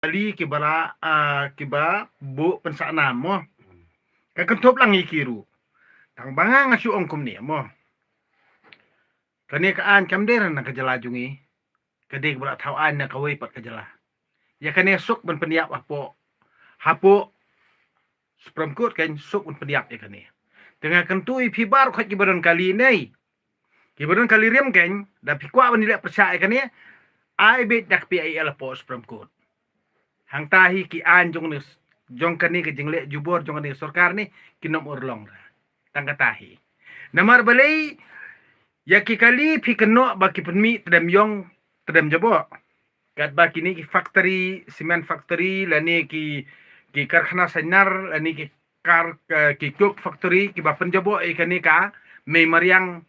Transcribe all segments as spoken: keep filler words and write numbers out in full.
kali kiba la, ah, kiba buh pynsah nam mo. Ka kynthup lang ïa ki ruh. Tang ba nga nga shu ong kumne mo. Kane ka aiñ kam dei na ka jylla jong ngi. Ka dei kaba la thaw aiñ na kawei pat ka jylla. Ïa kane suk ban pynïap hapoh, hapoh Supreme Court kan, suk ban pynïap ïa kane. Te nga kyntu ïa phi baroh khoit kiba don kali ne, kiba don kali riam kan, da phi kwah ban ïaleh pyrshah ïa kane, ai beit da ka P I L hapoh Supreme Court. Hangta hi ki aiñ jong ne, jong kane ka jingleh jubor jong kane ka sorkar ne kin ym urlong ra. Tang kata hi. Namar balei ïa ki kali phi kynnoh ba ki pynmih tdem ïong tdem jaboh. Katba kine ki factory, cement factory, lane ki, ki karkhana sainar, lane ki kar, eh, ki coke factory, kiba pynjaboh ïa kane ka mei mariang,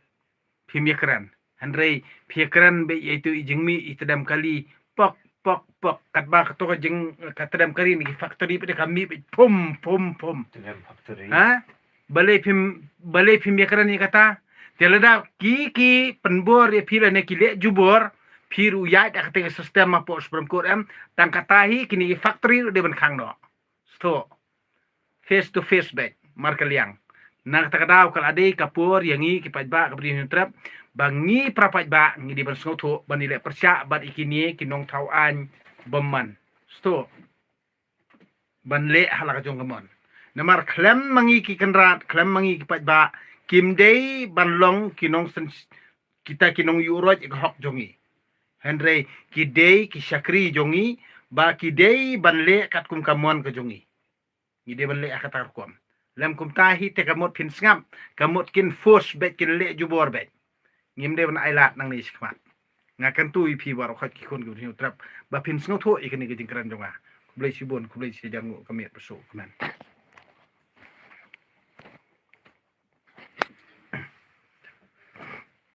phim ïakren. Hynrei phi ïakren beit ïa itu i jingmih i tdem kali, pok, pok, pok. Katba kato ka jing, ka tdem kali ne ki factory pat ka mih beit phum, phum, phum. Tdem factory. Ha? Balei phim, balei phim ïakren ïa kata? Te lada ki, ki pynbor ïa phi lane ki leh jubor, phi ruh ïaid da kata ka system hapoh Supreme Court em, tang kata hi kine ki factory ruh dei ban khang noh. Sdang. Face to face beit, markylliang. Na kata ka daw ka la dei ka por ïa ngi ki paidbah ka Bri Hynñiewtrep, ba ngi para paidbah ngi dei ban sngewthuh ban ïaleh pyrshah bad ïa kine ki nongthaw aiñ bymman. Sdang. Ban leh ha la ka jong ka mon. Namar khlem ma ngi ki kynrad, khlem ma ngi ki paidbah, kim dei ban long ki nongsen, kita ki nongïuhroit ïa ka hok jong ngi. Hynrei ki dei ki shakri jong ngi, ba ki dei ban leh katkum ka mon ka jong ngi. Ngi dei ban leh ha kata ka rukom. Lem kumta hi te ka mut phin sngap, ka mut kin force beit, kin leh jubor beit. Ngim dei ban ailad nangne shakhmat. Nga kyntu ïa phi baroh khoit ki khun ki Bri Hynñiewtrep ba phin sngewthuh ïa kane ka jingkren jong nga. Khublei shibun, khublei shihajar nguh ka miet ba suk kmen.